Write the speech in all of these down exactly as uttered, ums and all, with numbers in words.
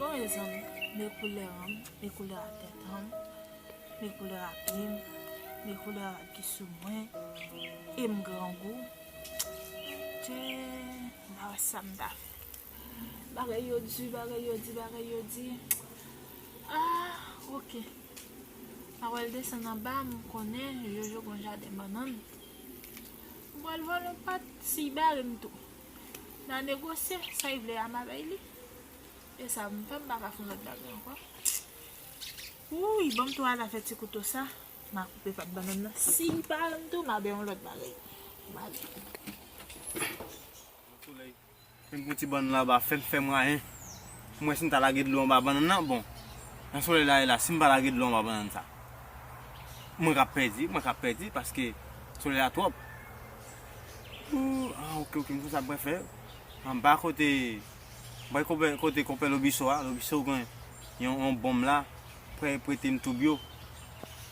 Bon, mezanmi, men koulè an, men koulè a tèt an, men koulè a pye m, men koulè a rad ki sou mwen, e m grangou. Tchè, m pa wè sa m ta fè. Bagay yo di, bagay yo di, bagay yo di. Ah, oke. Mwen pral desann anba, m konnen Jojo gon jaden bannann. Mwen pral vòlè yon pat, si l bare m tou. N a negosye, sa l vle a m a bay li. E sa m fè, m pa ka fè yon lòt bagay ankò. Wouy, ban m tou al fè ti kouto sa. M a koupe pat bannann nan. Si l bare m tou, m a bay yon lòt bagay. M a bay. Solèy. Menm pou ti bannann laba, fè m, fè m rayen. Pou mwen, si m ta lage dlo anba bannann nan, bon. Jan solèy la ye la, si m pa lage dlo anba bannann sa, mwen k ap pèdi, mwen k ap pèdi, paske solèy la twòp. Ooh, ah, oke, oke, m konn sa m pral fè. Anba kote, bay kote, kote konpè Lobiso a, Lobiso gen yon, yon bonm la, prè prete m toub yo,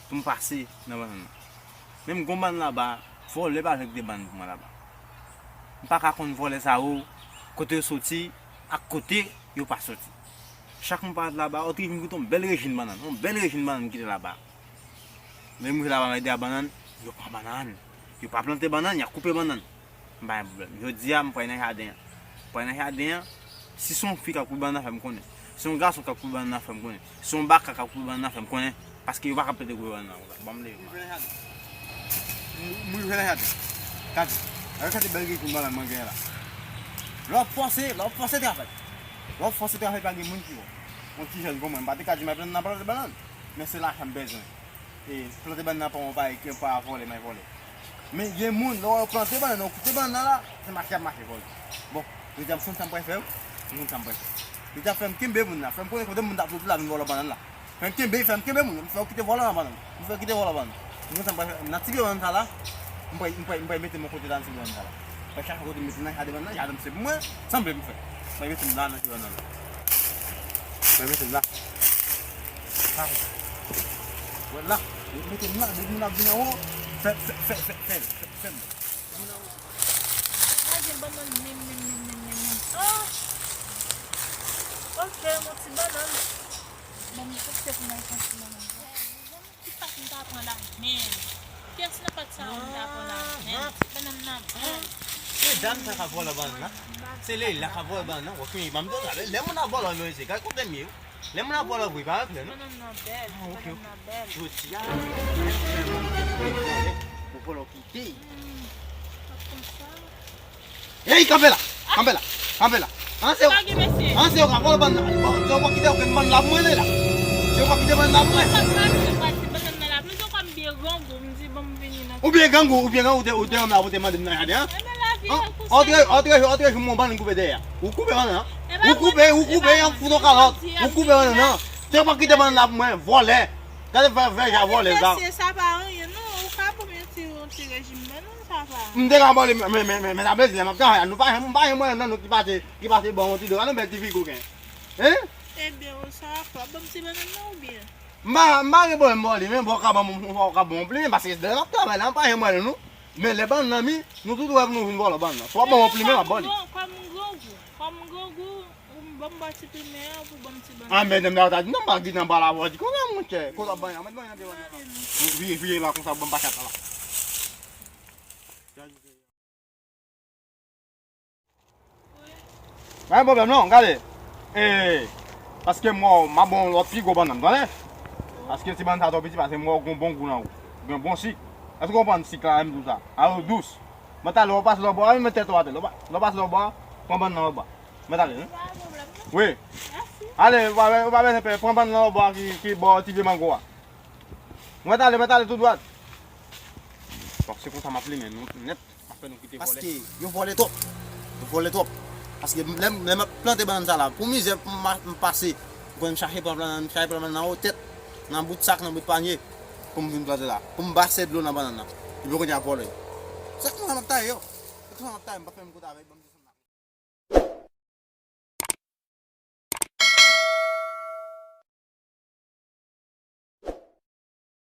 pou m pase nan bannann nan. Menm gon bannann laba, vòlè pa vle kite bannann pou mwen laba. M pa ka konn vòlè sa yo, kote yo soti, ak kote yo pa soti. Chak mwen parèt laba, otrij m kite yon bèl rejim bannann, yon bèl rejim bannann m kite laba. Lè m rive laba, m ede a bannann, yo pran bannann. Yo pa plante bannann, y a koupe bannann. M pa gen pwoblèm. Jodi a, m pral nan jaden an. M pral nan jaden an. Si se yon fi k ap koupe bannann nan, fè m konnen. Si se yon gason k ap koupe bannann nan, fè m konnen. Si se yon baka k ap koupe bannann nan, fè m konnen. Paske yo pa ka plante koupe bannann nan konsa. Ban m leve. M rive nan jaden. M rive nan jaden. Gade. Gade, gade bèl rejim bannann mwen genyen la. Lè w ap fòse, lè w ap fòse travay. Lè w ap fòse travay, pa gen moun ki wè w. Yon ti jèn kon mwen, m pa te ka di m ap plante nan plante bannann. Men se lajan m bezwen. E plante bannann nan pa yon bagay ki pa vòlè, may vòlè. Men gen moun, lè w plante bannann nan, ou kite bannann nan la, se mache y ap mache vòlè. Bon, jodi a m konn sa m pral fè, m konn sa m pral fè. Jodi a fè m kenbe moun nan, fè m konnen kote moun t ap soti la vin vòlè bannann la. Fè m kenbe, fè m kenbe moun nan, m fè yo kite vòlè nan bannann. M fè yo kite vòlè bannann. M konn sa m pral fè. Nan ti pye bannann sa la, m pral, m pral, m pral mete m yon kote la nan ti pye bannann sa la. Mwen chache kote m mete nan jaden bannann nan, jaden m se pou mwen, sa m vle m fè. Mwen mete m la nan jaden bannann nan. Mwen mete m la. Sa konsa. Wè la, mete m la, depi moun ap vin anwo, fè, fè, fè, fè, fè, fè, fè m. Vin anwo. Lage bannann menm, menm, menm, menm, menm, menm. Oh! Ok, mon ti bannann. Bon, m sou se pou mwen pran ti bannann. Ki pat m ta pran la menm? Kiyès nan pat sa yo m ta pran la menm? Ti bannann nan bèl. Se dam sa k ap vòlò bannann nan? Se Leila k ap vòlò bannann nan? Ok, ban m di w sa, lè moun ap vòlò, mesye, gad kote m ye wi. Lè moun ap vòlò vre, pa reflè non. Bannann nan bèl, ah, ok, bannann nan bèl. Jodi a, ou vòlò kite. Hmm, ap konsa. Ey, kanpe la! Kanpe la! Kanpe la! An se yo, an se yo ka vòlò bannann nan. Bon, se yo pa kite okenn bannann la pou mwen la. Se yo pa kite bannann la pou mwen. Ou byen grangou, ou byen grangou, ou te, ou te menm la, ou te mande m nan jaden an. Antre, antre, antre, jou mwen bannann koupe dèyè. Ou koupe bannann nan. Ou koupe, ou koupe, an fout yon kalòt. Ou koupe bannann nan. Se yo pa kite bannann la pou mwen, vòlè. Gade vè, vè, ja vòlè sa. Mesye, sa pa anyen non, ou ka pran yon ti, yon ti rejim bannann, sa pa. M te ka vòlè, men, men, men, men, sa vle di, lè m ap travay la, nou pa, m pa gen mwayen nan nou ki pase, ki pase bò yon ti dòla, nou bèl ti fi koken. Hein? Ebyen, ou sa fè, ban m ti bannann nan oubyen? M pa, m pa gen pwoblèm bò li, men bon, ou ka ban m, ou ka ban m yon plimen, paske lè m ap travay la, m pa gen mwayen non. Men lè bannann nan mi, nou tout wè pou nou vin vòlò bannann nan. Si w ap ban m yon plimen, m ap ba w li. Kòm m grangou, kòm m grangou, ou ban m ba ti plimen an, ou ban m ti bannann. Ah, men nèg la ta di, non, m pa gen nan ba la, w a di, konnen monchè, kote w ap ban nan, mèt ban nan devan nan. Vire, vire la, konsa, ban m pa chat la. Pa gen pwoblèm non, gade. E, paske m wè w, m ap ba w yon lòt pi gwo bannann, tande? Paske ti bannann sa twò piti, paske m wè w gen bon gou nan ou. Gen bon sik. Èske w konprann sik la, menm tou sa? A yo dous. Mwen talè w pase lòtbò a, mwen met tèt ou atè. Lè w pa, lè w pase lòtbò a, pran bannann nan lòtbò a. Mwen talè, wi. Wi. Ale, ou pa, ou pa bezwen pè, pran bannann nan lòtbò a ki, ki bò ti pye mango a. Mwen talè, mwen talè tou dwat. Bon, se konsa m ap limen nou nèt. Paske yo vòlè twòp. Yo vòlè twòp. Paske lè m, lè m ap plante bannann sa la, pou mizè m, m pase, m konn chache pran bannann, chache pran bannann nan wo tèt, nan bout sak, nan bout panye, pou m vin plante la. Pou m ba se dlo nan bannann nan. Epi kounye a vòlè. Se konsa m ap taye yo. Se konsa m ap taye, m pa fè m kote avèk.